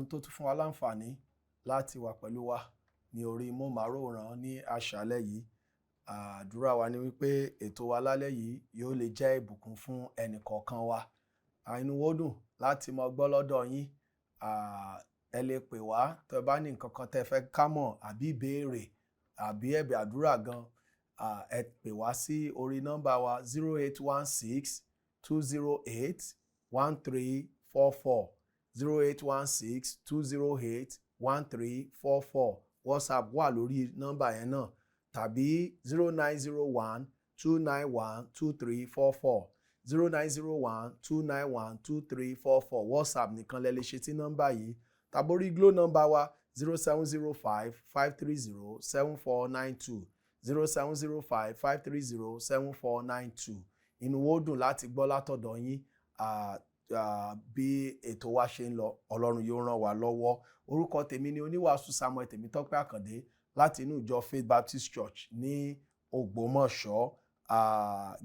Ọlọ́run tó tún fún wa láǹfààní láti wà pẹ̀lú wa ní orí móhùnmáwòrán ní àṣálẹ́ yìí. Àdúrà wa ni wípé ètò wa lálẹ́ yìí yóò lè jẹ́ ìbùkún fún ẹnì kọ̀ọ̀kan wa. Inú wa dùn láti máa gbọ́ lọ́dọ̀ yín. Ẹ lè pè wá tẹ́ bá ní nǹkan kan tẹ́ fẹ́ ká mọ̀ àbí ìbéèrè àbí ẹ̀bẹ̀ àdúrà gan. Ẹ pè wá sí orí nọ́mbà wa 08162081344, 08162081344. WhatsApp wà lórí nọ́mbà yẹn náà, tàbí 09012912344, 09012912344. WhatsApp nìkan lẹ lè ṣe tí nọ́mbà yìí, tàbí orí Glo nọ́mbà wa 07055307492, 07055307492. Inú wa ó dùn láti gbọ́ látọ̀dọ̀ yín bí ètò wa ṣe ń lọ. Ọlọ́run yóò ràn wá lọ́wọ́. Orúkọ tèmi ni oníwàásù Samuel Tèmítọ́pẹ́ Àkàndé láti inú ìjọ Faith Baptist Church ní Ògbómọ̀ṣọ́.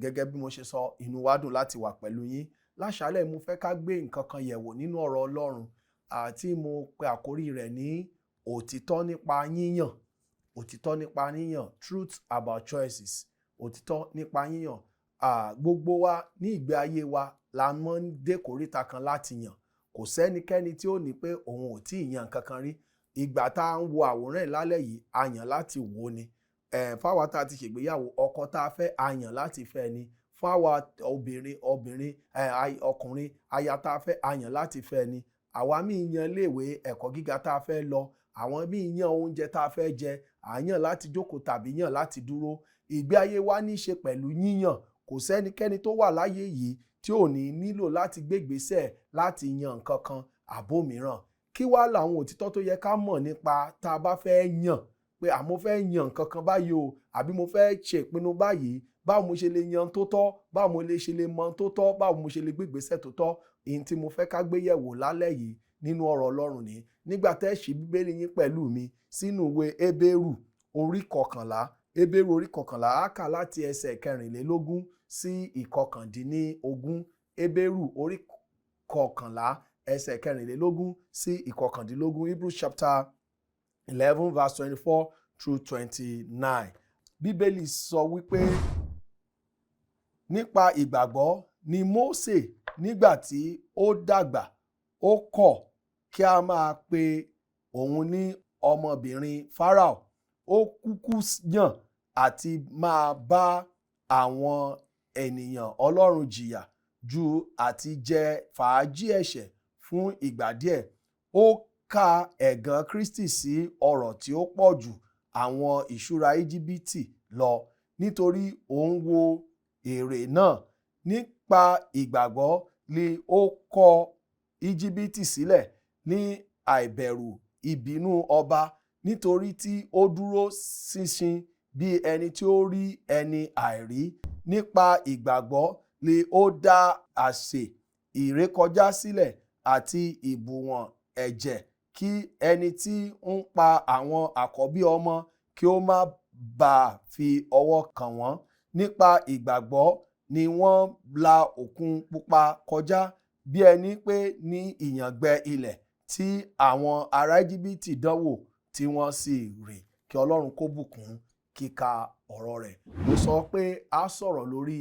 Gẹ́gẹ́ bí mo ṣe sọ, inú wa dùn láti wà pẹ̀lú yín láṣálẹ̀. Mo fẹ́ ká gbé nǹkan kan yẹ̀wò nínú ọ̀rọ̀ Ọlọ́run àti mo pe àkórí rẹ̀ ní òtítọ́ nípa yíyàn, òtítọ́ nípa yíyàn, truth about choices, òtítọ́ nípa yíyàn. Gbogbo wa ní ìgbé ayé wa la mọ́ ń dé kòríta kan láti yàn. Kò sẹ́nikẹ́ni tí ó ní pé òun ò tí ì yan nǹkan kan rí. Ìgbà tá à ń wo àwòrán ẹ̀ lálẹ́ yìí, a yàn láti wò ó ni. Fáwa tá a ti ṣègbéyàwó, ọkọ tá a fẹ́, a yàn láti fẹ́ ni. Fáwa obìnrin, obìnrin, ọkùnrin, aya tá a fẹ́, a yàn láti fẹ́ ni. Àwa míì yan iléèwé ẹ̀kọ́ gíga tá a fẹ́ lọ, àwọn míì yan oúnjẹ tá a fẹ́ jẹ, à yàn láti jókòó tàbí yàn láti dúró. Ìgbé ayé wa ní í ṣe pẹ̀lú yíyàn. Kò sẹ́nikẹ́ni tó wà láyé yìí tí ò ní nílò láti gbégbèésẹ̀ láti yan nǹkan kan àbó mìíràn. Kí wá làwọn òtítọ́ tó yẹ ká mọ̀ nípa tá a bá fẹ́ yàn, pé àmọ́ fẹ́ yan nǹkan kan báyìí o, àbí mo fẹ́ ṣe ìpinnu báyìí? Báwo mo ṣe lè yan tó tọ́? Báwo mo lè ṣe lè mọ tó tọ́? Báwo mo ṣe lè gbégbèésẹ̀ tó tọ́? Ìyẹn tí mo fẹ́ ká gbé yẹ̀wò lálẹ́ yìí nínú ọ̀rọ̀ Ọlọ́run ni. Nígbà tẹ́ ẹ ṣí Bíbélì yín pẹ̀lú mi sínú ìwé Hébérù orí 11, Hébérù orí 11, á kà láti ẹsẹ̀ 24 sí 19. Hébérù orí 11, ẹsẹ̀ 24 sí 19, Hebrews chapter 11 verse 24 through 29. Bíbélì sọ wípé nípa ìgbàgbọ́ ni Mósè, nígbà tí ó dàgbà, ó kọ̀ kí a máa pe òun ní ọmọbìnrin Fáráò. Ó kúkú yàn àti máa bá àwọn ènìyàn Ọlọ́run jìyà ju àti jẹ fàájì ẹ̀ṣẹ̀ fún ìgbà díẹ̀. Ó ka ẹ̀gàn Kristi sí ọrọ̀ tí ó pọ̀ jù àwọn ìṣúra Íjíbítì lọ, nítorí ó ń wo èrè náà. Nípa ìgbàgbọ́ ni ó kọ̀ Íjíbítì sílẹ̀ ní àìbẹ̀rù ìbínú ọba, nítorí tí ó dúró ṣinṣin bí ẹni tí ó rí ẹni àìrí. Nípa ìgbàgbọ́ ni ó dá àsè ìrékọjá sílẹ̀ àti ìbùwọ̀n ẹ̀jẹ̀, kí ẹni tí ń pa àwọn àkọ́bí ọmọ kí ó má bàa fi ọwọ́ kàn wọ́n. Nípa ìgbàgbọ́ ni wọ́n la Òkun Pupa kọjá bí ẹni pé ní ìyàngbẹ ilẹ̀, tí àwọn ará Íjíbítì dánwò tí wọ́n sì rì. Kí Ọlọ́run kó bùkún kíka ọ̀rọ̀ rẹ̀. Mo sọ pé a sọ̀rọ̀ lórí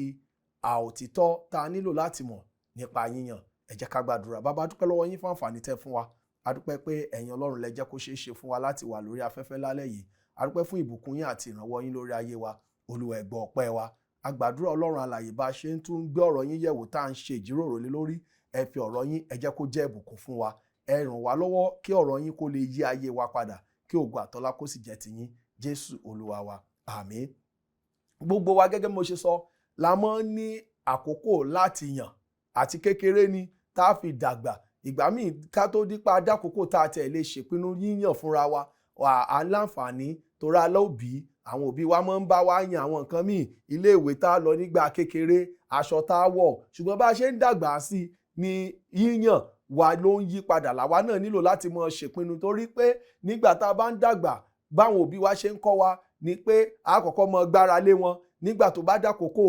àòtítọ́ tá a nílò láti mọ̀ nípa yíyàn. Ẹ jẹ́ ká gbàdúrà. Bàbá, dúpẹ́ lọ́wọ́ yín fún àǹfààní tẹ́ fún wa. A dúpẹ́ pé ẹ̀yin Ọlọ́run lẹ jẹ́ kó ṣeé ṣe fún wa láti wà lórí afẹ́fẹ́ lálẹ́ yìí. A dúpẹ́ fún ìbùkún yín àti ìrànwọ́ yín lórí ayé wa. Olúwa, ẹ gbọ́ ọpẹ́ wa. A gbàdúrà, Ọlọ́run alààyè, bá a ṣe ń tún gbé ọ̀rọ̀ yín yẹ̀wò, tá à ń ṣe ìjíròrò lé lórí, ẹ fi ọ̀rọ̀ yín, ẹ jẹ́ kó jẹ́ ìbùkún fún wa. Ẹ ràn wá lọ́wọ́ kí ọ̀rọ̀ yín kó lè yí ayé wa padà, kí ògo àtọlá kó sì jẹ́ tiyín. Jésù Olúwa wa, àmín. Gbogbo wa, gẹ́gẹ́ bí mo ṣe sọ, la mọ́ ní àkókò láti yàn. Àti kékeré ni tá a fi dàgbà, ìgbà míì ká tó dípa dákòókò tá a tẹ̀ lè ṣèpinnu yíyàn fúnra wa, wà á láǹfààní torí alóbìí, àwọn òbí wa máa ń bá wa yan àwọn nǹkan míì, iléèwé tá a lọ nígbà kékeré, aṣọ tá a wọ̀. Ṣùgbọ́n bá a ṣe ń dàgbà sí i ni yíyàn wa ló ń yí padà, làwa náà nílò láti mọ ṣèpinnu, torí pé nígbà tá a bá ń dàgbà, báwọn òbí wa ṣe ń kọ́ wa ni pé a kọ́kọ́ mọ gbára lé wọn. Nígbà tó bá dákòókò,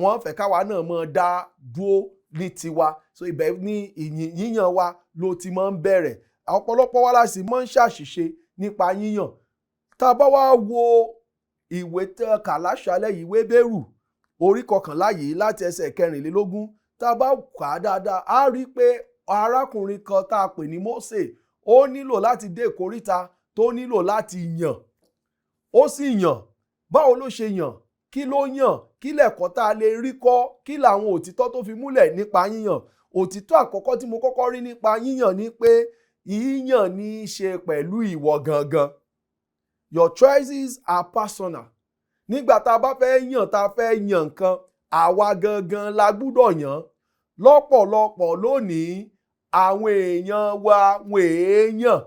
wọ́n fẹ́ káwa náà mọ dá dúró ní tiwa. So ibẹ̀ ní ìyìn yíyàn wa ló ti máa ń bẹ̀rẹ̀. Ọ̀pọ̀lọpọ̀ wa la sì máa ń ṣàṣìṣe nípa yíyàn. Tá a bá wá wo ìwé tẹ́ kà láṣálẹ́ yìí, ìwé Hébérù orí 11 yìí láti ẹsẹ̀ 24, tá a bá kà á dáadáa, á rí i pé arákùnrin kan tá a pè ní Mósè, ó nílò láti dé ìkóríta tó nílò láti yàn. Ó sì yàn. Báwo ló ṣe yàn? Kí ló yàn? Kí lẹ̀kọ́ tá a lè rí kọ́? Kí làwọn òtítọ́ tó fi múlẹ̀ nípa yíyàn? Òtítọ́ àkọ́kọ́ tí mo kọ́kọ́ rí nípa yíyàn ni pé yíyàn ní í ṣe pẹ̀lú ìwọ gangan. Your choices are personal. Nígbà tá a bá fẹ́ yàn, tá a fẹ́ yàn nǹkan, àwa gangan la gbúdọ̀ yàn. Lọ́pọ̀lọpọ̀ lónìí, àwọn èèyàn wa wọn èé yàn.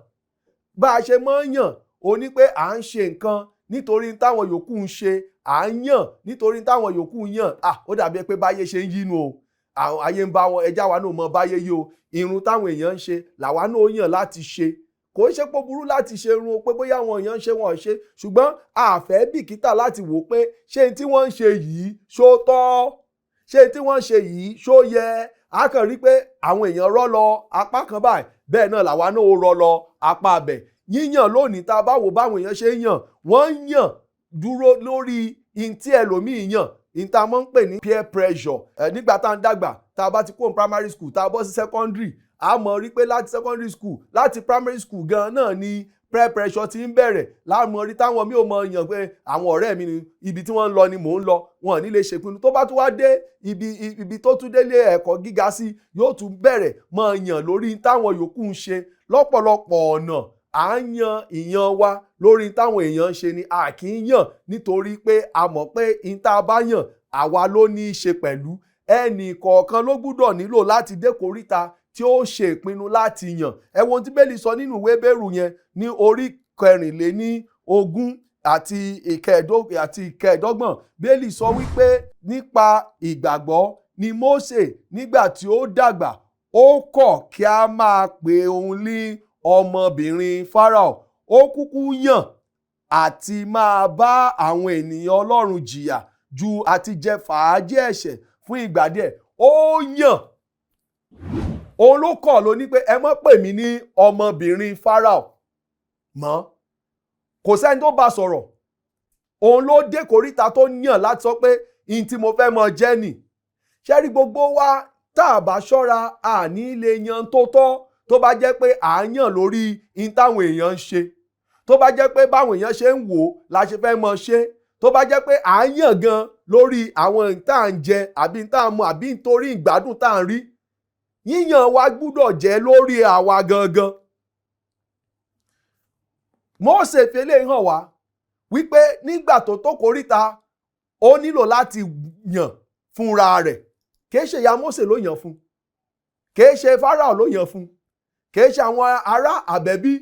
Bá a ṣe máa ń yàn, ó ní pé à ń ṣe nǹkan nítorí táwọn yòókù ń ṣe, à ń yàn nítorí táwọn yòókù ń yàn. À, ó dàbí pé báyé ṣe ń yínú o. Àwọn ayé ń bá wọn, ẹja wa náà mọ báyé yí o. Irun táwọn èèyàn ń ṣe làwa náà yàn láti ṣe. Kò ń ṣe pé ó burú láti ṣe irun o, pé bóyá àwọn èèyàn ń ṣe, wọn ò ṣe, ṣùgbọ́n a fẹ́ bìkítà láti wò ó pé ṣé n tí wọ́n ń ṣe yìí ṣó tọ́, ṣé n tí wọ́n ń ṣe yìí ṣó yẹ. A kàn rí pé àwọn èèyàn rọ́ lọ apá kan báyìí, bẹ́ẹ̀ náà làwa náà ó rọ́ lọ apá abẹ̀. Yíyàn lónìí, tá a bá wò báwọn èèyàn ṣe ń yàn, wọ́n ń yàn dúró lórí in tí ẹlòmíì yàn, in tá a máa ń pè ní peer pressure. Ẹ nígbà tá à ń dàgbà, tá a bá ti kúrò ní primary school, tá a bọ́ sí secondary, a mọ̀ rí pé láti secondary school, láti primary school gan náà ni peer pressure ti ń bẹ̀rẹ̀. Láàmú rí táwọn mi ò mọ̀ yàn pé àwọn ọ̀rẹ́ mi ni, ibi tí wọ́n ń lọ ni mò ń lọ. Wọn ò ní lè ṣèpinnu. Tó bá tún wá dé ibi tó tún délé ẹ̀kọ́ gíga sí, yóò tún bẹ̀rẹ̀ mọ̀ yàn lórí táwọn yòókù ń ṣe. Lọ́pọ̀lọpọ̀ ọ̀nà, à ń yan ìyan wa lórí táwọn èèyàn ń ṣe ni. A kì í yàn nítorí pé a mọ̀ pé in tá a bá yàn, àwa ló ní í ṣe pẹ̀lú. Ẹnì kọ̀ọ̀kan ló gbúdọ̀ nílò láti dé kòríta tí ó ṣe ìpinnu láti yàn. Ẹ wo ohun tí Bíbélì sọ nínú ìwé Hébérù yẹn ní orí 24 àti 25. Bíbélì sọ wípé nípa ìgbàgbọ́ ni Mósè, nígbà tí ó dàgbà, ó kọ̀ kí a máa pè òun ní ọmọbìnrin Fáráò. Ó kúkú yàn àti máa bá àwọn ènìyàn Ọlọ́run jìyà ju àti jẹ fàájì ẹ̀ṣẹ̀ fún ìgbà díẹ̀. Ó yàn. Òun ló kọ̀ ló ní pé ẹ má pè mí ní ọmọbìnrin Fáráò mọ́. Kò sẹ́ni tó bá sọ̀rọ̀. Òun ló dé kòríta tó yàn láti sọ pé ihun tí mo fẹ́ mọ jẹ́ nì. Ṣé rí gbogbo wa, tá a bá ṣọ́ra, a ní lè yan tó tọ́, tó bá jẹ́ pé à ń yàn lórí ihun táwọn èèyàn ń ṣe, tó bá jẹ́ pé báwọn èèyàn ṣe ń wò ó la ṣe fẹ́ mọ ṣe, tó bá jẹ́ pé à ń yàn gan lórí àwọn ohun tá à ń jẹ àbí tá à ń mu àbí nítorí ìgbádùn tá à ń rí. Yíyàn wa gbúdọ̀ jẹ́ lórí àwa gangan. Mósè fi eléyìí hàn wá wípé nígbà tó tó kòríta, ó nílò láti yàn fúnra rẹ̀. Kìí ṣe ìyá Mósè ló yàn fún, kìí ṣe Fáráò ló yàn fún, kìí ṣe àwọn ará àbẹ̀bí.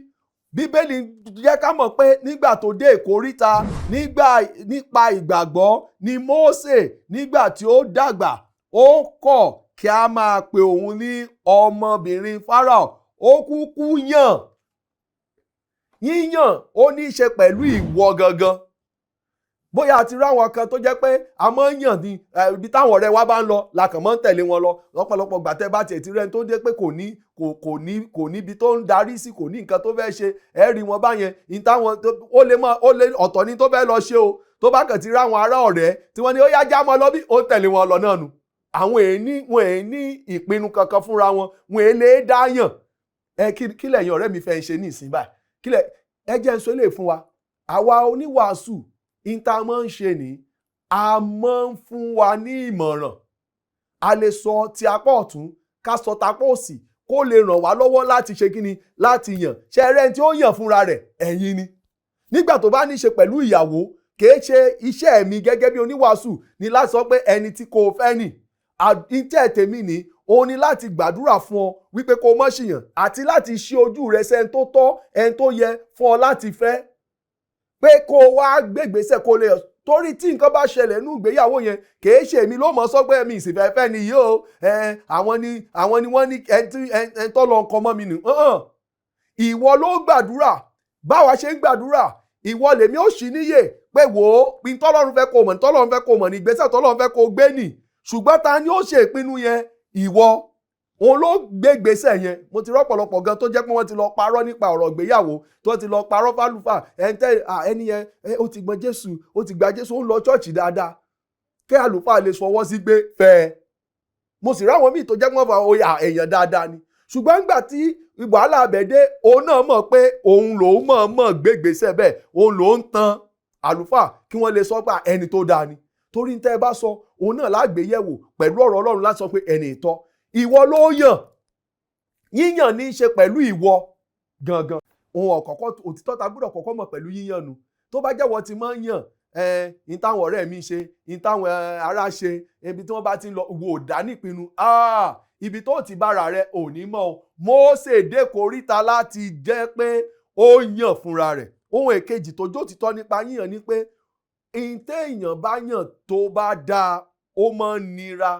Bíbélì jẹ́ ká mọ̀ pé nígbà tó dé ìkóríta, nígbà nípa ìgbàgbọ́ ni Mósè, nígbà tí ó dàgbà, ó kọ̀ kí a máa pe òun ní ọmọbìnrin Fáráò. Ó kúkú yàn. Yíyàn ó ní í ṣe pẹ̀lú ìwọ gangan. Bóyá a ti ráwọn kan tó jẹ́ pé a máa ń yàn ní ibi táwọn ọ̀rẹ́ wa bá ń lọ la kàn máa ń tẹ̀lé wọn lọ. Lọ́pọ̀lọpọ̀ gbà, tẹ́ bá tiẹ̀ ti rẹ́ni tó dé pé kò ní kò kò ní kò níbi tó ń darí sí, kò ní nǹkan tó fẹ́ ṣe, ẹ rí wọn báyẹn ní táwọn ó lè mọ ó lè ọ̀tọ̀ ní tó fẹ́ lọ ṣe o. Tó bá kàn ti ráwọn ará ọ̀rẹ́ tí wọ́n ní ó yá, já mọ́ lọ bí, ó tẹ̀lé wọn lọ náà nu. Àwọn èèní wọn èè ní ìpinnu kankan fúnra wọn, wọn èè lè dáyàn. Ẹ kí lẹ̀yin ọ̀rẹ́ mi fẹ́ ṣe ní ìsìn báyìí? Kí lẹ̀ ẹ jẹ́ ń sọ eléyìí fún wa. Àwa oníwàásù, in tá a máa ń ṣe ní, a máa ń fún wa ní ìmọ̀ràn. A lè sọ ti apá ọ̀tún, ká sọ tapá òsì, kó lè ràn wá lọ́wọ́ láti ṣe kíni, láti yàn. Ṣe ẹrẹ́ tí ó yàn fúnra rẹ̀, ẹ̀yin ni. Nígbà tó bá ní í ṣe pẹ̀lú ìyàwó, kìí ṣe iṣẹ́ mi gẹ́gẹ́ bí oníwàásù ni láti sọ pé ẹni tí kò fẹ́ nì. Iṣẹ́ tèmi ni òun ni láti gbàdúrà fún ọ wípé kó mọ́ ṣìyàn àti láti ṣí ojú rẹ sẹ́ni tó tọ́, ẹni tó yẹ fún ọ láti fẹ́, pé kó o wá gbégbèsè kó lè, torí tí nǹkan bá ṣẹlẹ̀ nínú ìgbéyàwó yẹn, kìí ṣe èmi ló mọ̀ sọ pé mi ìsìnfẹ́ fẹ́ ni yìí o. Àwọn ni wọ́n ní ẹni tó lọ nǹkan mọ́ mi nù. Ìwọ ló gbàdúrà. Báwa ṣe ń gbàdúrà, ìwọ lèmi ó ṣì níyè pé wò ó, pin tọ́lọ́run fẹ́ kó mọ̀ ní, tọ́lọ́run fẹ́ kó mọ̀ ní, ìgbésẹ̀ tọ́lọ́run fẹ́ kó gbé nì. Ṣùgbọ́n ta ni ó ṣe ìpinnu yẹn? Ìwọ. Òun ló gbé gbèsè yẹn. Mo ti rọ́pọ̀lọpọ̀ gan tó jẹ́ pé wọ́n ti lọ parọ́ nípa ọ̀rọ̀ ìgbéyàwó, tó ti lọ parọ́ fálùfà ẹ̀ńtẹ́ ẹni yẹn, ó ti gbọ́n Jésù, ó ti gba Jésù, ó ń lọ chọ́ọ̀chì dáadáa, kí àlùfáà lè fọwọ́ sí gbé fẹ́ ẹ. Mo sì ráwọn míì tó jẹ́ pé wọ́n fa oyà èèyàn dáadáa ni, ṣùgbọ́n nígbà tí wàhálà abẹ dé, òun náà mọ̀ pé òun lòún mọ̀ mọ̀ gbé gbèsè bẹ́ẹ̀, òun lòún tan àlùfáà kí wọ́n lè sọ pé ẹni tó dáa ni. Torí tẹ́ ẹ bá sọ, òun náà lágbèéyẹ̀wò pẹ̀lú ọ̀rọ̀ Ọlọ́run láti sọ pé ẹni ìtọ́. Ìwọ ló yàn. Yíyàn ní í ṣe pẹ̀lú ìwọ gangan. Ohun ọ̀kọ̀ọ̀kọ̀ òtítọ́ ta gbọ́dọ̀ kọ́kọ́ mọ̀ pẹ̀lú yíyàn nu, tó bá jẹ́wọ́ ti máa ń yàn ẹ ní táwọn ọ̀rẹ́ mi ṣe, ní táwọn ará ṣe, ibi tí wọ́n bá ti ń lọ, wò dá nípinnu, ibi tó ti bára rẹ ò ní mọ̀ o. Mósè dé koríta láti jẹ́ pé ó yàn fúnra rẹ̀. Ohun èkejì tó jó títọ́ nípa yíyàn ni pé ìtẹ̀yàn bá yàn tó bá dáa, ó máa ń nira.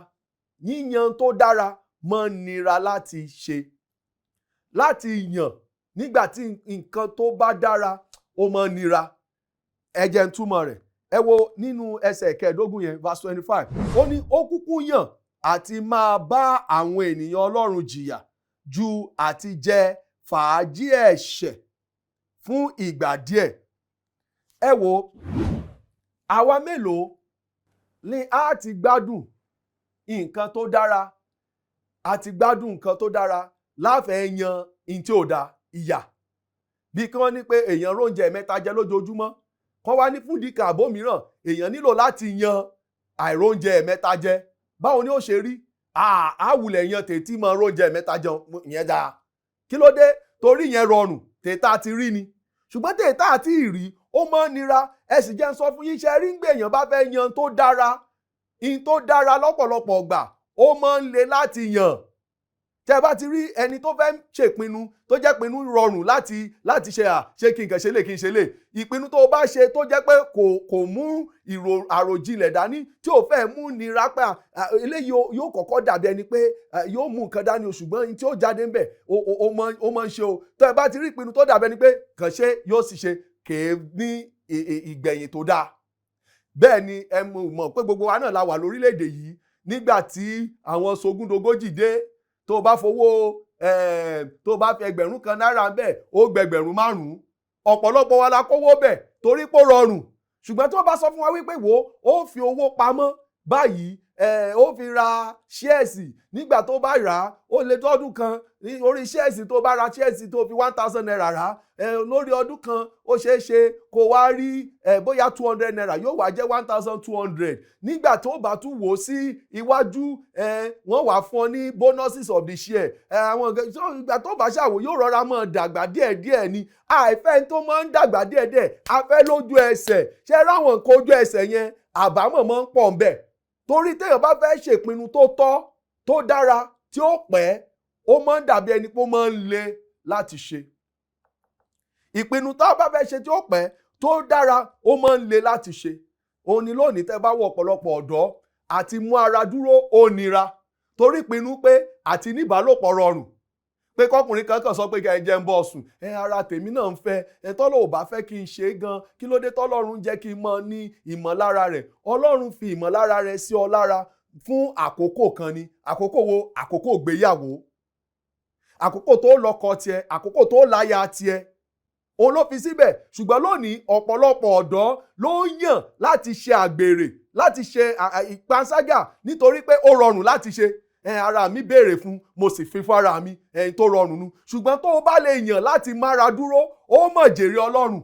Yíyan tó dára máa ń nira láti ṣe. Láti yàn nígbà tí nǹkan tó bá dára, ó máa ń nira. Ẹ jẹ́ n túmọ̀ rẹ̀. Ẹ wo nínú ẹsẹ̀ 25 yẹn, verse 25. Ó ní ó kúkú yàn àti máa bá àwọn ènìyàn Ọlọ́run jìyà ju àti jẹ fàájì ẹ̀ṣẹ̀ fún ìgbà díẹ̀. Ẹ wo, àwa mélòó ni a ti gbádùn nǹkan tó dára, a ti gbádùn nǹkan tó dára láfẹ̀ẹ́ yan in tí ò da ìyà? Bí kí wọ́n ní pé èèyàn róúnjẹ mẹ́ta jẹ lójoojúmọ́, kọ́ wá ní fún dìkà àbó mìíràn, èèyàn nílò láti yan àìróúnjẹ mẹ́ta jẹ. Báwo ni ó ṣe rí? Àwùlẹ̀ yan tètè mọ róúnjẹ mẹ́ta jẹun ìyẹn dáa. Kí ló dé? Torí yẹn rọrùn, tètè àti rí ni. Ṣùgbọ́n tètè àti ìrí, ó máa ń nira. Ẹ sì jẹ́ ń sọ fún yín, ṣe rí ń gbé èèyàn bá fẹ́ yan tó dára, in tó dára lọ́pọ̀lọpọ̀ ọgbà, ó máa ń le láti yàn. Tẹ́ bá ti rí ẹni tó fẹ́ ṣèpinnu tó jẹ́ pinnu rọrùn láti ṣe, à ṣé kí n kàn ṣe lè kí n ṣe lè, ìpinnu tó bá ṣe tó jẹ́ pé kò mú ìrò àròjinlẹ̀ dání, tí ò fẹ́ mú nira pé eléyìí yóò kọ́kọ́ dàbí ẹni pé yóò mú nǹkan dání o, ṣùgbọ́n tí ó jáde ń bẹ̀, ó máa ń ṣe o. Tẹ́ bá ti rí ìpinnu tó dàbí ẹni pé kàn ṣe yóò sì ṣe, kèé ní ìgbẹ̀yìn tó dáa. Bẹ́ẹ̀ ni ẹ mọ̀ pé gbogbo wa náà la wà lórílẹ̀‐èdè yìí nígbà tí àwọn sogúndogójì dé. Tó o bá fowó, tó o bá fi 1,000 náírà ń bẹ̀, ó gbẹgbẹ̀rún 5. Ọ̀pọ̀lọpọ̀ wa la kówó bẹ̀ torí pé ó rọrùn. Ṣùgbọ́n tí wọ́n bá sọ fún wa wípé wò ó fi owó pamọ́ báyìí, ó fi ra shares, nígbà tó bá rà á, ó lè tọ́dún kan orí shares. Tó bá ra shares, tó fi 1,000 naira rà á, lórí ọdún kan, ó ṣeé ṣe kó wá rí bóyá 200 naira, yóò wá jẹ́ 1,200. Nígbà tó bá tún wò sí iwájú, wọ́n wá fún ọ ní bonuses of the share. Àwọn ìgbà tó bá ṣàwò, yóò rọra máa dàgbà díẹ̀díẹ̀ ni. Àìfẹ́ tó máa ń dàgbà díẹ̀díẹ̀, afẹ́ lójú ẹsẹ̀. Ṣé ráwọn nǹkan ojú ẹsẹ̀ yẹn, àbámọ̀ máa ń pọ̀ ń bẹ̀. Torí téèyàn bá fẹ́ ṣèpinnu tó tọ́, tó dára, tí ó pẹ́, ó máa ń dàbí ẹni pé ó máa ń le láti ṣe. Ìpinnu tá a bá fẹ́ ṣe tí ó pẹ́, tó dára, ó máa ń le láti ṣe. Òun ni lónìí, tẹ́ bá wọ ọ̀pọ̀lọpọ̀ ọ̀dọ́, àti mú ara dúró ó nira, torí ìpinnu pé àti níbálòpọ̀ rọrùn, pé kọkùnrin kan kàn sọ pé kẹ́ ẹ jẹ́ ń bọ́ sùn, ẹ ara tèmi náà ń fẹ́ ẹ. Tọ́lọ́ ò bá fẹ́ kí n ṣe é gan, kí ló dé tọ́lọ́run jẹ́ kí n mọ ní ìmọ̀lára rẹ̀? Ọlọ́run fi ìmọ̀lára rẹ̀ sí ọ lára fún àkókò kan ni. Àkókò wo? Àkókò ìgbéyàwó, àkókò tó lọ́kọ tiẹ̀, àkókò tó láya tiẹ̀, òun ló fi síbẹ̀. Ṣùgbọ́n lónìí, ọ̀pọ̀lọpọ̀ ọ̀dọ́ ló ń yàn láti ṣe àgbèrè, láti ṣe ìpanṣágà, nítorí pé ó rọrùn láti ṣe. Ẹ ara mi béèrè fún, mo sì fi fún ara mi, ẹyin tó rọrùn nu. Ṣùgbọ́n tó o bá lè yàn láti mára dúró, ó mọ̀ jèrè Ọlọ́run,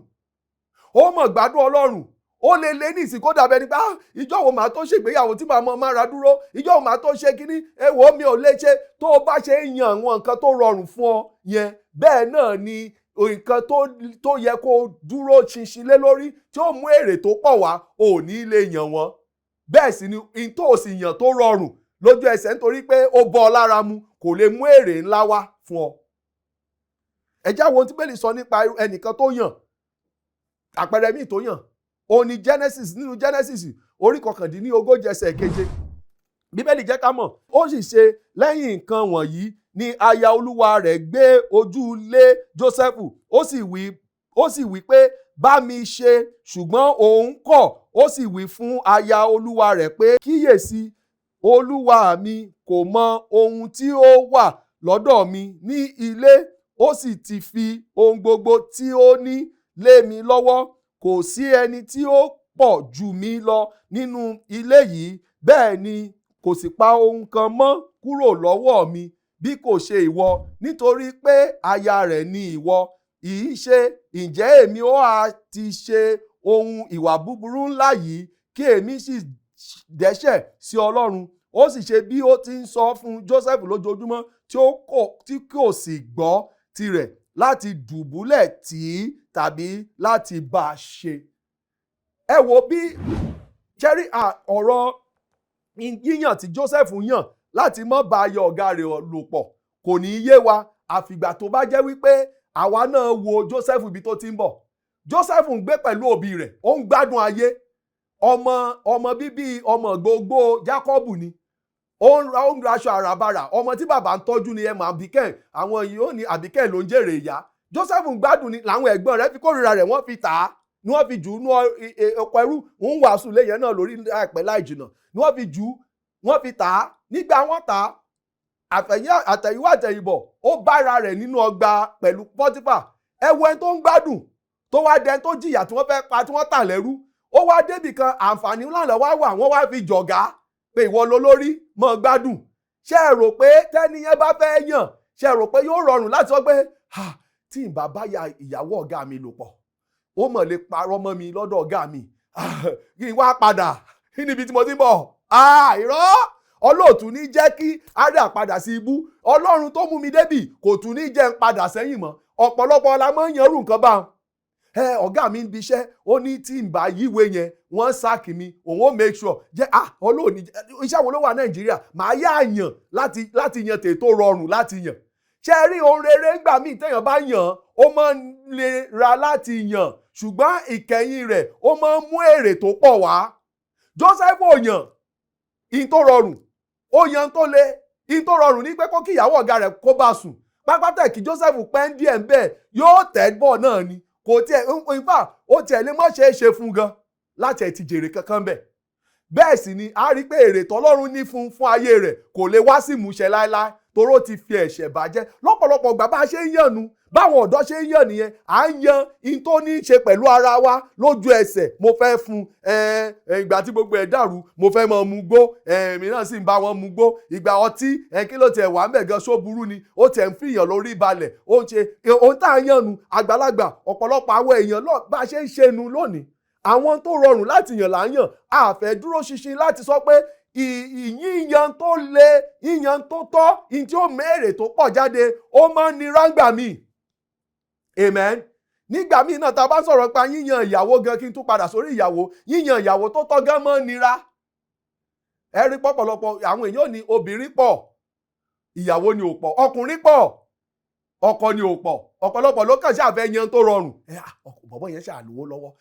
ó mọ̀ gbádùn Ọlọ́run. Ó lè lé ní ìsìn kó dàbẹ́ ni pé, ah, ìjọ wo màá tó ṣègbéyàwó tí màá mọ mára dúró? Ìjọ wo màá tó ṣe kínní? Ẹ wò ó, mi ò lè ṣe. Tó o bá ṣe ń yan àwọn nǹkan tó rọrùn fún ọ yẹn, bẹ́ẹ̀ náà ni nǹkan tó yẹ kó dúró ṣinṣin lé lórí, tí ó mú èrè tó pọ̀ wá, ò ní lè yàn wọ́n. Bẹ́ẹ̀ sì ni n tó o sì yàn tó rọrùn lójú ẹsẹ̀, nítorí pé ó bọ́ ọ lára mu, kò lè mú èrè ńlá wá fún ọ. Ẹ já wo ohun tí Bíbélì sọ nípa ẹnìkan tó yàn. Àpẹẹrẹ míì tó yàn, òun ni Genesis. Nínú Genesis orí 39, ẹsẹ̀ 7, Bíbélì jẹ́ ká mọ̀. Ó sì ṣe lẹ́yìn nǹkan wọ̀nyí ni aya olúwa rẹ̀ gbé ojú lé Jósẹ́fù, ó sì wí pé, "Bá mi ṣe." Ṣùgbọ́n òun kọ̀. Ó sì wí fún aya olúwa rẹ̀ pé, "Kíyèsí, Olúwa mi kò mọ ohun tí ó wà lọ́dọ̀ mi ní ilé, ó sì ti fi ohun gbogbo tí ó ní lé mi lọ́wọ́. Kò sí ẹni tí ó pọ̀ jù mí lọ nínú ilé yìí, bẹ́ẹ̀ ni kò sì pa ohun kan mọ́ kúrò lọ́wọ́ mi bí kò ṣe ìwọ, nítorí pé aya rẹ̀ ni ìwọ. Ìí ṣe, ǹjẹ́ èmi ó ha ti ṣe ohun ìwà búburú ńlá yìí, kí èmi sì dẹ́ṣẹ̀ sí Ọlọ́run? Ó sì ṣe bí ó ti ń sọ fún Joseph lójoojúmọ́, tí kò sì gbọ́ tirẹ̀ láti dùbúlẹ̀ tì í tàbí láti bá a ṣe. Ẹ wo bí ṣẹ́rí ọ̀rọ̀ yíyàn tí Joseph yàn láti má bá aya ọ̀gá rẹ̀ lò pọ̀ kò ní í yé wa àfìgbà tó bá jẹ́ wípé àwa náà wo Joseph ibi tó ti ń bọ̀. Joseph ń gbé pẹ̀lú òbí rẹ̀, ó ń gbádùn ayé. Ọmọ bíbí ọmọ gbogbo Jacob ni. Ó ń ra aṣọ àràbarà, ọmọ tí bàbá ń tọ́jú ni. Ẹ mọ̀ Àbíkẹ́, àwọn yìí ó ní Àbíkẹ́ ló ń jèrè ìyá. Joseph ń gbádùn ni làwọn ẹ̀gbọ́n rẹ̀ fi kórìíra rẹ̀, wọ́n fi tà á, ni wọ́n fi jù ú nú ọkọ̀ ẹrú. Ń wàásù léyìn náà lórí àìpẹ́ láì jìnà ni wọ́n fi jù ú, wọ́n fi tà á. Nígbà wọ́n tà á, àtẹ̀yìnwá àtẹ̀yìnbọ̀, ó bára rẹ̀ nínú ọgbà pẹ̀lú Pọ́tífà. Ẹ wo ẹni tó ń gbádùn tó wá dẹni tó jìyà tí wọ́n fẹ́ pa, tí wọ́n tà lẹ́rú. Ó wá débì kan, àǹfààní ńláńlá wá wà, wọ́n wá fi jọ̀gá pé ìwọ lolórí, mọ́ gbádùn. Ṣé ẹ rò pé tẹ́ni yẹn bá fẹ́ yàn, ṣé ẹ rò pé yóò rọrùn láti sọ pé tí n bá bá ya ìyàwó ọ̀gá mi lò pọ̀, ó mọ̀ lè parọ́ mọ́ mi lọ́dọ̀ ọ̀gá mi, kí n wá padà níbi tí mo ti ń bọ̀? Irọ́! Ọlọ́ọ̀tún ní jẹ́ kí á rí àpadà sí ibú. Ọlọ́run tó mú mi débì kò tún ní jẹ́ ń padà sẹ́yìn mọ́. Ọ̀pọ̀lọpọ̀ la máa ń yanrú nǹkan bá wọn. Ọ̀gá mi ń biṣẹ́, ó ní tí n bá yíwé yẹn, wọ́n sáàkì mi, òun ó make sure jẹ́. Ọlọ́ọ̀ni iṣẹ́ wo ló wà Nàìjíríà? Màá yá yàn láti yan tètò rọrùn láti yàn. Ṣé ẹ rí ohun rere ńgbà míì téèyàn bá yàn, ó máa ń lera láti yàn, ṣùgbọ́n ìkẹyìn rẹ̀ ó máa ń mú èrè tó pọ̀ wá. Joseph ò yàn in tó rọrùn, ó yan tó le. In tó rọrùn ní pé kó kí ìyàwó ọ̀gá rẹ̀ kó bá sùn. Pápátẹ̀ kí Joseph pẹ́ ń díẹ̀ ń bẹ́ẹ̀ yóò tẹ́ bọ̀ náà ni. Kò tiẹ̀, in fact, ó tiẹ̀ lè má ṣe é ṣe fún gan láti ẹ̀ ti jèrè kankan bẹ̀. Bẹ́ẹ̀ sì ni a rí pé èrè tọ́lọ́run ní fún ayé rẹ̀ kò lè wá sí ìmúṣẹ láéláé, toró ti fi ẹ̀ṣẹ̀ bàjẹ́. Lọ́pọ̀lọpọ̀ ìgbà bá a ṣe ń yànnu, báwọn ọ̀dọ́ ṣe ń yàn nìyẹn, à ń yan in tó ní í ṣe pẹ̀lú ara wa lójú ẹsẹ̀. Mo fẹ́ fún ìgbà tí gbogbo ẹ̀ dàrú, mo fẹ́ mọ mu gbó, èmi náà sì ń bá wọn mu gbó. Ìgbà ọtí, kí ló tiẹ̀ wà ń bẹ̀ gan, ṣó burú ni? Ó tiẹ̀ ń fìyàn lórí balẹ̀, ó ń ṣe ohun tá à ń yànnu. Àgbàlagbà, ọ̀pọ̀lọpọ̀ àwọn èèyàn bá a ṣe ń ṣe nu lónìí, àwọn tó rọrùn láti yàn là ń yàn. A fẹ́ dúró ṣinṣin láti sọ pé ìyíyan tó le, yíyan tó tọ́, ìyí tí ó mèrè tó pọ̀ jáde, ó máa ń nira ńgbà míì. Amen. Nígbà míì náà tá a bá sọ̀rọ̀ pa yíyan ìyàwó gan, kí n tún padà sórí ìyàwó, yíyan ìyàwó tó tọ́ gan máa ń nira. Ẹ rí pọ̀pọ̀lọpọ̀ àwọn èèyàn ní obìnrin pọ̀, ìyàwó ni ò pọ̀, ọkùnrin pọ̀, ọkọ ni ò pọ̀. Ọ̀pọ̀lọpọ̀ ló kàn ṣáà fẹ́ yan tó rọrùn. Bọ̀bọ̀ yẹn ṣáà lówó lọ́wọ́,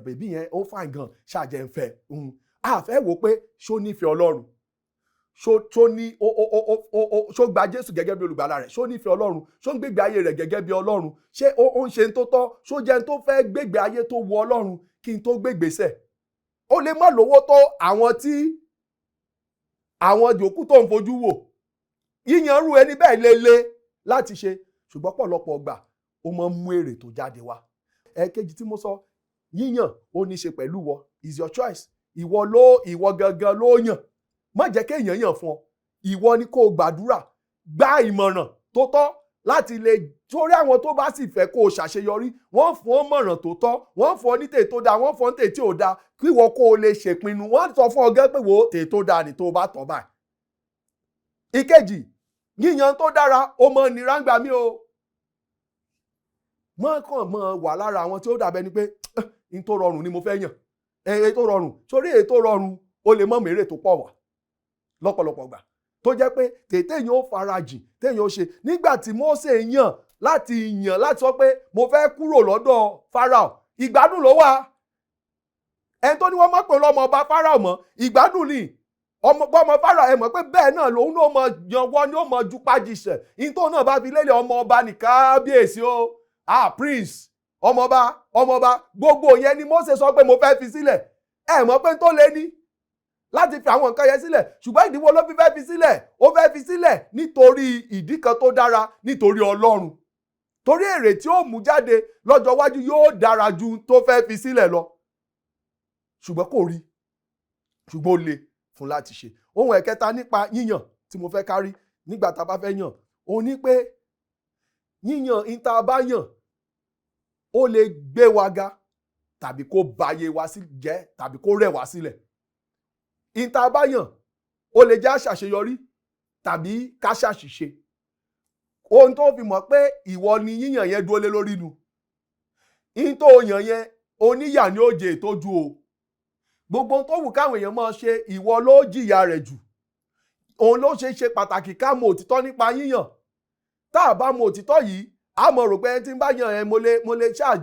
bèbí yẹn ó fine gan, ṣáà jẹ́ ń fẹ́. A fẹ́ wò pé ṣó nífẹ̀ẹ́ Ọlọ́run, ṣó ní ó ó ó ó ó ṣó gba Jésù gẹ́gẹ́ bí olùgbàlà rẹ̀, ṣó nífẹ̀ẹ́ Ọlọ́run, ṣó ń gbégbé ayé rẹ̀ gẹ́gẹ́ bí Ọlọ́run, ṣé ó ń ṣe tó tọ́, ṣó jẹ́ tó fẹ́ gbégbé ayé tó wu Ọlọ́run kí n tó gbégbèsẹ̀. Ó lè má lówó tó àwọn tí àwọn yòókù tó ń fojú wò. Yíyanrú ẹni bẹ́ẹ̀ lè le láti ṣe, ṣùgbọ́n pọ̀lọpọ̀ ọgbà ó máa ń mú èrè tó jáde wá. Ẹ̀ẹ̀kejì tí mo sọ, yíyàn ó ní í ṣe pẹ̀lú wọ, is your choice. Ìwọ gangan ló yàn. Má jẹ́ kéèyàn yàn fún ọ. Ìwọ ni kó o gbàdúrà, gba ìmọ̀ràn tó tọ́ láti lè torí àwọn tó bá sì fẹ́ kó o ṣàṣeyọrí, wọ́n fún ọ mọ̀ràn tó tọ́, wọ́n fún ọ ní tèè tó dáa, wọ́n fún ọ ní tèè tí ò dáa, kí ìwọ kó o lè ṣèpinnu. Wọ́n sọ fún ọ gẹ́ pé wo tèè tó dáa ni tó o bá tọ́ báyìí. Ìkejì, yíyan tó dára ó mọ nira ń gbà mí o. Mọ́ kàn mọ́ wà lára àwọn tí ó dàbẹ́ ni pé n tó rọrùn ni mo fẹ́ yàn. Èyí tó rọrùn, sórí èyí tó rọrùn, ó lè mọ́ mèrè tó pọ̀ wá lọ́pọ̀lọpọ̀ gbà, tó jẹ́ pé tètè yẹn ó farajìn téèyàn ó ṣe. Nígbà tí Mósè yàn láti sọ pé mo fẹ́ kúrò lọ́dọ̀ Fáráò, ìgbádùn ló wà. Ẹni tó ní wọ́n mọ̀ pé lọ́mọ ọba Fáráò mọ́, ìgbádùn ni ọmọ ọmọ Fáráò. Ẹ mọ̀ pé bẹ́ẹ̀ náà lòun náà mọ yanwọ́ ni ó mọ ju pájíṣẹ̀ ní tó náà bá fi lélẹ̀ ọmọ ọba ní kábíyèsí o, prince, ọmọọba, ọmọọba, gbogbo yẹn ni Mósè sọ pé mo fẹ́ fi sílẹ̀. Ẹ mọ̀ pé tó lé ní láti fi àwọn nǹkan yẹn sílẹ̀. Ṣùgbọ́n ìdí wo ló fi fẹ́ fi sílẹ̀? Ó fẹ́ fi sílẹ̀ nítorí ìdí kan tó dára, nítorí Ọlọ́run, torí èrè tí ó mú jáde lọ́jọ́ iwájú yóò dára ju tó fẹ́ fi sílẹ̀ lọ. Ṣùgbọ́n kò rí, ṣùgbọ́n ó le fún láti ṣe. Ohun ẹ̀kẹta nípa yíyàn tí mo fẹ́ kárí nígbà tá a bá fẹ́ yàn, òun ní pé yíyàn ìta bá yàn, ó lè gbé wa ga tàbí kó bayé wa sí jẹ́ tàbí kó rẹ̀ wá sílẹ̀. Ìta bá yàn, ó lè jẹ́ àṣàṣeyọrí tàbí ká ṣàṣìṣe. Ohun tó fi mọ̀ pé ìwọ ni yíyàn yẹn dúró lé lórí nu, ìyìn tó yàn yẹn, oníyà ni ó jẹ ìtọ́jú o. Gbogbo ohun tó wù káwọn èèyàn máa ṣe, ìwọ ló jìyà rẹ̀ jù. Òun ló ṣe ṣe pàtàkì ká mọ òtítọ́ nípa yíyàn. Tá a bá mọ òtítọ́ yìí, a mọ̀ rò pé ẹni tí ń bá yàn ẹ, mo lè ṣáà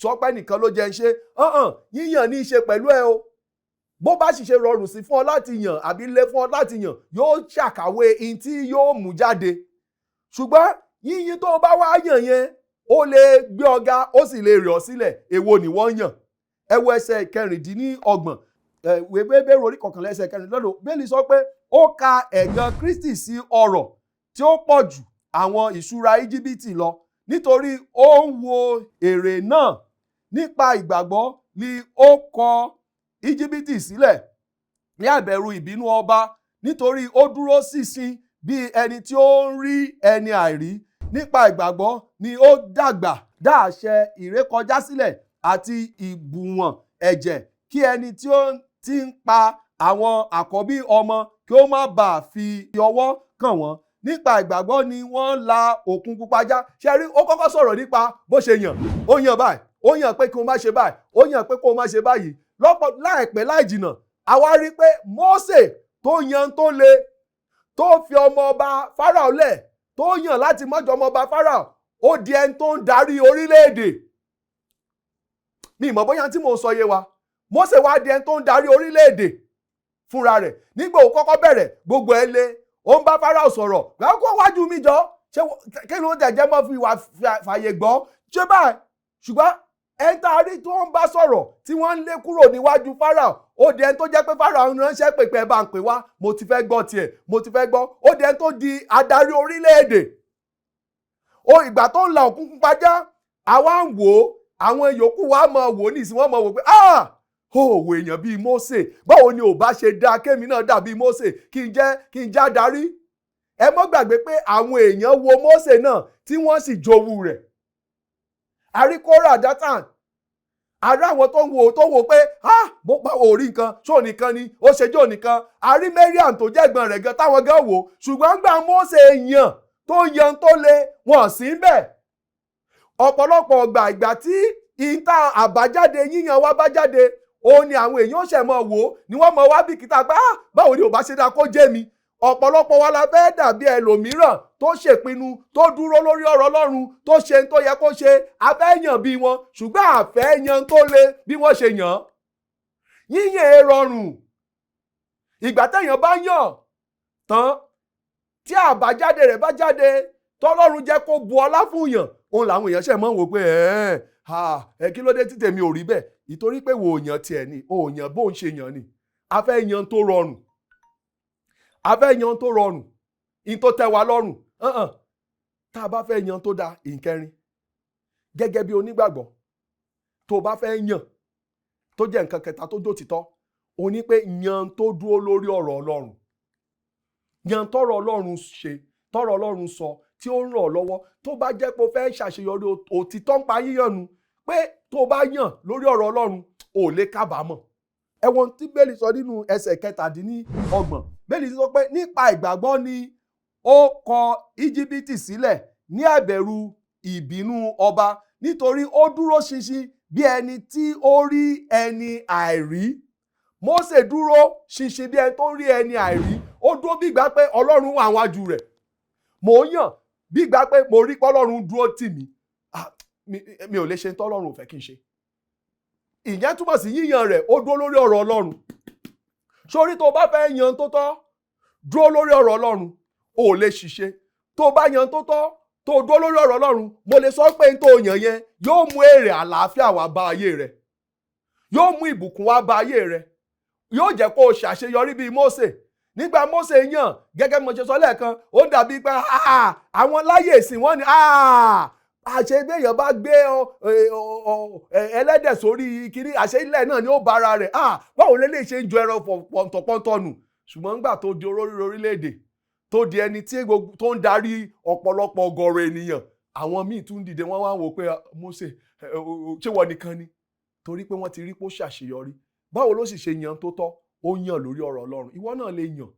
sọ pé nìkan ló jẹ́ ń ṣe hàn. Yíyàn ní í ṣe pẹ̀lú ẹ o. Bó bá sì ṣe rọrùn sí fún ọ láti yàn àbí lé fún ọ láti yàn, yóò ṣàkàwé ihun tí yóò mú jáde. Ṣùgbọ́n yíyìn tó o bá wá yàn yẹn, ó lè gbé ọ ga, ó sì lè rẹ̀ ọ́ sílẹ̀. Èwo ni wọ́n yàn? Ẹ wo ẹsẹ̀ 26, ìwé Hébérù orí 11, ẹsẹ̀ 26. Bíbélì sọ pé ó ka ẹ̀gàn Kristi sí ọrọ̀ tí ó pọ̀ jù àwọn ìṣúra Íjíbítì lọ, nítorí ó ń wo èrè náà. Nípa ìgbàgbọ́ ni ó kọ Íjíbítì sílẹ̀ ní àìbẹ̀rù ìbínú ọba, nítorí ó dúró ṣinṣin bí ẹni tí ó ń rí ẹni àìrí. Nípa ìgbàgbọ́ ni ó dàgbà dá àṣẹ ìrékọjá sílẹ̀ àti ìbùwọ̀n ẹ̀jẹ̀, kí ẹni tí ó ti ń pa àwọn àkọ́bí ọmọ kí ó má bàa fi ọwọ́ kàn wọ́n. Nípa ìgbàgbọ́ ni wọ́n la Òkun Pupa já. Ṣe rí, ó kọ́kọ́ sọ̀rọ̀ nípa bó ṣe yàn. Ó yàn báyìí, ó yàn pé kí o má ṣe báyìí, ó yàn pé kó o má ṣe báyìí. Lọ́pọ̀ láìpẹ́ láì jìnà, àwa rí pé Mósè tó yan tó le, tó fi ọmọ ọba Fáráò lẹ̀, tó yàn láti mọ́jọ ọmọ ọba Fáráò, ó di ẹni tó ń darí orílẹ̀-èdè. Mi ìmọ̀ bóyá tí mò ń sọ yé wa. Mósè wá di ẹni tó ń darí orílẹ̀-èdè fúnra rẹ̀. Nígbà ó kọ́kọ́ bẹ̀rẹ̀, gbogbo ẹ̀ le. Ó ń bá Fáráò sọ̀rọ̀, kó wájú mi jọ, ṣé kí ló tẹ̀ jẹ́ mọ́ fi wà fàyè gbọ́ ṣé báyìí? Ṣùgbọ́n ẹni tá a rí tó ń bá sọ̀rọ̀ tí wọ́n ń lé kúrò níwájú Fáráò, ó di ẹni tó jẹ́ pé Fáráò ń ránṣẹ́ pèpè, ẹ bá ń pè wá, mo ti fẹ́ gbọ́ tiẹ̀, mo ti fẹ́ gbọ́. Ó di ẹni tó di adarí orílẹ̀-èdè. Ó ìgbà tó ń la Òkun Pupa já, àwa ń wò ó, àwọn yòókù wa mọ̀ wò ó nísìnyí, wọ́n mọ̀ wò pé, ah, òwò èèyàn bíi Mósè, báwo ni ò bá ṣe dáa kémi náà dàbí Mósè, kí n já darí? Ẹ mọ́ gbàgbé pé àwọn èèyàn wo Mósè náà tí wọ́n sì jowú rẹ̀. Àrí Kórà, Dátàn, àrí àwọn tó ń wò pé, ah, bó bá ò rí nǹkan ṣó nìkan ni ó ṣe jó nìkan. Àrí Mariam tó jẹ́ ẹ̀gbọ́n rẹ̀ gan táwọn gan wò. Ṣùgbọ́n gbà Mósè yàn tó yan tó le, wọ́n sí ń bẹ̀. Ọ̀pọ̀lọpọ̀ ọgbà, ìgbà tí ìta àbájáde yíyan wa bá jáde, òun ni àwọn èèyàn ṣẹ̀ mọ̀ wò ó, ni wọ́n mọ̀ wá bìkítà pé, ah, báwo ni ò bá ṣe dáa kó jẹ́ mi? Ọ̀pọ̀lọpọ̀ wa la fẹ́ dàbí ẹlòmíràn tó ṣèpinnu, tó dúró lórí ọ̀rọ̀ Ọlọ́run, tó ṣe tó yẹ kó ṣe. A fẹ́ yàn bí wọn, ṣùgbọ́n a fẹ́ yan tó le bí wọ́n ṣe yàn. Yíyàn ẹ rọrùn. Ìgbà téèyàn bá yàn tán, tí àbájáde rẹ̀ bá jáde, tọ́lọ́run jẹ́ kó bu ọlá fún yàn, òun làwọn èèyàn ṣẹ̀ mọ́ ń wò pé, ẹ̀ kí ló dé tí tèmi ò rí bẹ́ẹ̀? Ìtorí pé wò yàn tiẹ̀ ni ò yàn bó ń ṣe yàn ni. A fẹ́ yan tó rọrùn, a fẹ́ yan tó rọrùn, in tó tẹ́ wa lọ́rùn. Tá a bá fẹ́ yan tó dáa. Ìkẹrin, gẹ́gẹ́ bí onígbàgbọ́, tó o bá fẹ́ yàn, tó jẹ́ nǹkan kẹta tó jòtítọ́, o ní pé yan tó dúró lórí ọ̀rọ̀ Ọlọ́run. Yan tọ́rọ̀ Ọlọ́run ṣe, tọ́rọ̀ Ọlọ́run sọ, tí ó ń ràn ọ́ lọ́wọ́. Tó bá jẹ́ pé o fẹ́ ṣàṣeyọrí, òtítọ́ ń pa yíyànnu pé tó o bá yàn lórí ọ̀rọ̀ Ọlọ́run, ò lè kábàámọ̀. Ẹ̀wọ̀n tí Bíbélì sọ nínú ẹsẹ̀ 27, Bíbélì sọ pé nípa ìgbàgbọ́ ni ó kọ Íjíbítì sílẹ̀ ní àìbẹ̀rù ìbínú ọba, nítorí ó dúró ṣinṣin bí ẹni tí ó rí ẹni àìrí. Mósè dúró ṣinṣin bí ẹni tó rí ẹni àìrí. Ó dúró bí ìgbà pé Ọlọ́run wà wájú rẹ̀. Mò ń yàn bí ìgbà pé mo rí pé Ọlọ́run dúró tì mí, mi ò lè ṣe tọ́lọ́run ò fẹ́ kí n ṣe. Ìyẹn túmọ̀ sí yíyan rẹ̀, ó dúró lórí ọ̀rọ̀ Ọlọ́run. Sórí tó o bá fẹ́ yan tó tọ́, dúró lórí ọ̀rọ̀ Ọlọ́run, ò lè ṣiṣẹ́. Tó o bá yan tó tọ́, tó o dúró lórí ọ̀rọ̀ Ọlọ́run, mo lè sọ pé n tó yàn yẹn yóò mú èrè àlàáfíà wá bá ayé rẹ, yóò mú ìbùkún wá bá ayé rẹ. Yóò jẹ́ kó o ṣàṣeyọrí bíi Mósè. Nígbà Mósè yàn, gẹ́gẹ́ bí mo ṣe sọ lẹ́ẹ̀kan, ó dàbí pé àwọn láyè ìsìn wọ́n ní àṣegbéyàn bá gbé ẹlẹ́dẹ̀ sórí kiri, àṣẹ ilẹ̀ náà ni ó bá ara rẹ̀. Báwo lè lè ṣe ń jọ ẹran pọ̀ntọ̀pọ̀ntọ̀ nù? Ṣùgbọ́n nígbà tó di olórí orílẹ̀-èdè, tó di ẹni tí tó ń darí ọ̀pọ̀lọpọ̀ ọgọ́rọ̀ ènìyàn, àwọn míì tún dìde, wọ́n wá wò pé, "Mósè, ṣé wọ́n nìkan ni?" Torí pé wọ́n ti rí pé ó ṣàṣeyọrí. Báwo ló sì ṣe yan tó tọ́? Ó yàn lórí ọ̀rọ̀ Ọlọ́run. Ìwọ náà lè yàn.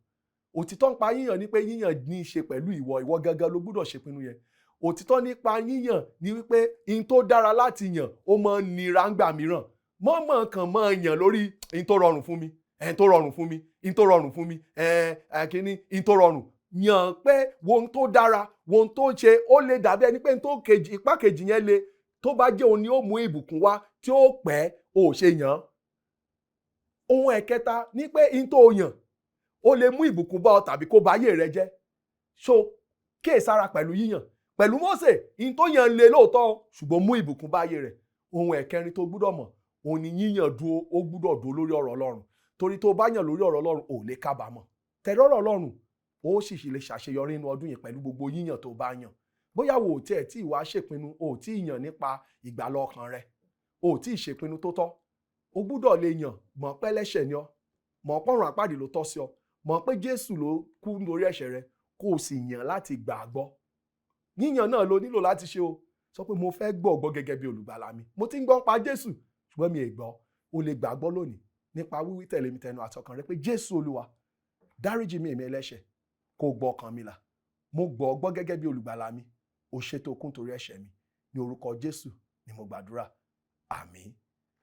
Òtítọ́ nípa yíyàn ni pé yíyàn ní í ṣe pẹ̀lú ìwọ. Ìwọ gangan ló gbúdọ̀ ṣèpinnu yẹn. Òtítọ́ nípa yíyàn ni wípé in tó dára láti yàn, ó máa ń nira ńgbà mìíràn. Mọ́mọ́ kan máa yàn lórí in tó rọrùn fún mi, ẹn tó rọrùn fún mi, in tó rọrùn fún mi, ẹ ẹ kíní in tó rọrùn. Yàn pé wo ohun tó dára, wo ohun tó ṣe. Ó lè dàbí ẹni pé n tó kejì, ipá kejì yẹn le, tó bá jẹ́ òun ni ó mú ìbùkún wá tí ó pẹ́, ó ṣe yàn. Ohun ẹ̀kẹta ní pé in tó yàn, ó lè mú ìbùkún bá ọ tàbí kó ba ayé rẹ jẹ́. So kíyèsára pẹ̀lú yíyàn. Pẹ̀lú Mósè, in tó yàn le lóòótọ́, ṣùgbọ́n mú ìbùkún bá ayé rẹ̀. Ohun ẹ̀kẹrin tó gbúdọ̀ mọ̀ òun ni yíyàn dúró, ó gbúdọ̀ dúró lórí ọ̀rọ̀ Ọlọ́run, torí tó bá yàn lórí ọ̀rọ̀ Ọlọ́run, ò lè kábàámọ̀. Tẹ̀lé ọ̀rọ̀ Ọlọ́run, ó sì lè ṣàṣeyọrí nínú ọdún yìí pẹ̀lú gbogbo yíyàn tó bá yàn. Bóyá wo ò tiẹ̀ tí ìwà ṣèpinnu, ò tí ì yàn nípa ìgbàlà ọkàn rẹ, ò tí ì ṣèpinnu tó tọ́, o gbúdọ̀ lè yàn. Mọ̀ pé ẹlẹ́ṣẹ̀ ni ọ́, mọ̀ pọ́run àpáàdì ló tọ́ sí ọ, mọ̀ pé Jésù ló kú lórí ẹ̀ṣẹ̀ rẹ, kó o sì yàn láti gbà á gbọ́. Yíyàn náà ló nílò láti ṣe o. Sọ pé, "Mo fẹ́ gbọ́ gbọ́ gẹ́gẹ́ bí olùgbàlà mi. Mo ti ń gbọ́ pa Jésù, ṣùgbọ́n mi ì gbọ́." O lè gbàgbọ́ lónìí nípa wíwí tẹ̀lé mi tẹnu àtọkàn rẹ pé, "Jésù Olúwa, dáríjì mi, èmi ẹlẹ́ṣẹ̀, kó o gbọ́ ọkàn mi là. Mo gbọ́ ọ gbọ́ gẹ́gẹ́ bí olùgbàlà mi. O ṣe tó kún torí ẹ̀ṣẹ̀ mi. Ní orúkọ Jésù ni mo gbàdúrà, àmín."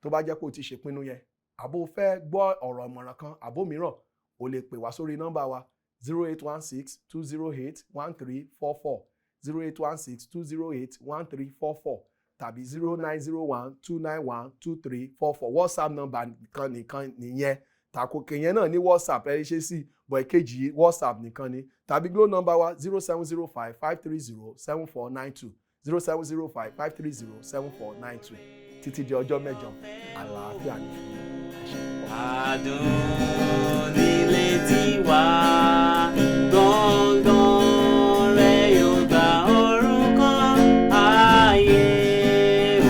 Tó bá jẹ́ pé o ti ṣèpinnu yẹn, àbó fẹ́ gbọ́ ọ̀rọ̀ ìmọ̀ràn kan àbó mìíràn, o lè pè wá sórí nọ́mbà wa, 08162081344, 08162081344, tàbí 09012912344. WhatsApp nọ́mbà nìkan nìkan nìyẹn. Tàkókè yẹn náà ní WhatsApp, ẹ ṣe sí bọ̀. Ìkejì, WhatsApp nìkan ni. Tàbí Glo nọ́mbà wa, 07055307492, 07055307492. Títí di ọjọ́ mẹ́jọ, àlàáfíà ní fún yín. Ẹ ṣé púpọ̀. Adùn nílé tiwa, gbọ̀ngàn rẹ̀ yóò gba orúkọ ayé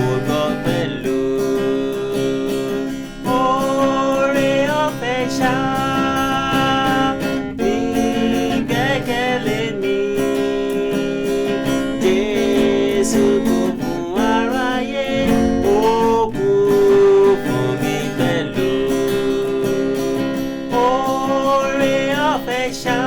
ògo pẹ̀lú. Oore ọ̀fẹ́ ṣá ní gbẹ́kẹ̀lé mi. Jésù kú fún aráyé, ó kú fún mi pẹ̀lú. Oore ọ̀fẹ́ ṣá.